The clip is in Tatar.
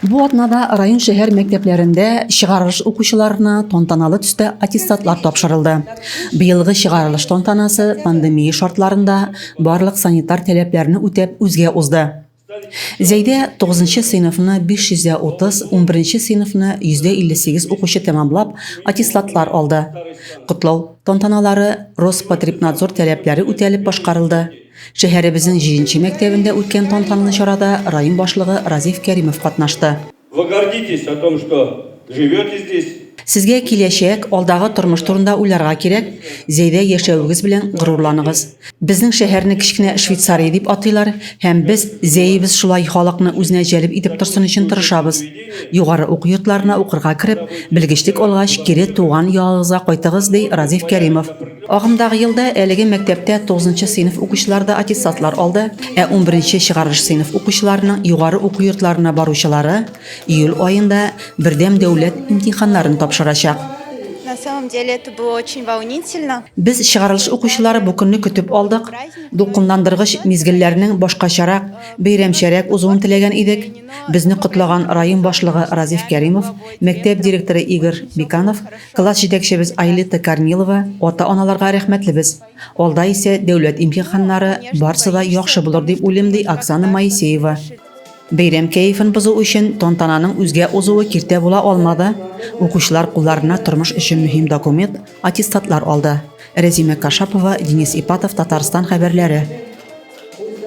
Бу атнада район-шәһәр мәктәпләрендә чыгарылыш укучыларына тантаналы төстә аттестатлар тапшырылды. Быелгы чыгарылыш тантанасы пандемия шартларында барлык санитар таләпләрне үтәп үзгә узды. Зәйдә тугызынчы сыйныфны 530, унберенче сыйныфны 158 укучы тәмамлап, аттестатлар алды. Котлау тантаналары Роспотребнадзор таләпләре үтәлеп башкарылды. Шәһәребезнең җиденче мәктәбендә үткән тантаналы чарада район башлыгы Разиф Кәримов катнашты. Вы гордитесь о том, что живете здесь. Сезгә киләчәк, алдагы тормыш турында уйларга кирәк, Зәйдә яшәвегез белән горурланыгыз. Безнең шәһәрне кечкенә Швейцария дип атыйлар һәм без Зәебез шулай халыкны үзенә җәлеп итеп торсын өчен тырышабыз. Югары уку йортларына укырга кереп, белгечлек алгач, кире туган ягыгызга кайтыгыз, ди Разиф Кәримов. Агымдагы елда әлеге мәктәптә тугызынчы сыйныф укучылары да аттестатлар алды, ә унберенче чыгарылыш сыйныф укучыларының югары уку йортларына баручылары июль аенда бердәм дәүләт имтиханнарын тапшырачак. На самом деле это было очень волнительно. Без, чыгарылыш укучылары, бу көнне көтеп алдык. Дулкынландыргыч мизгелләрнең башкачарак, бәйрәмчәрәк узуын теләгән идек. Безне котлаган район башлыгы Разиф Кәримов, мәктәп директоры Игорь Биканов, Класс җитәкчебез Айлита Корнилова, ата-аналарга рәхмәтлебез. Алда исә дәүләт имтиханнары, барсы да яхшы булыр дип уйлыйм, ди Оксана Моисеева. Бәйрәм кәефен бозу өчен тантананың үзгә узуы киртә була алмады. Укучылар кулларына тормыш өчен мөһим документ, аттестатлар алды. Рәзимә Кашапова, Денис Ипатов, Татарстан хәбәрләре.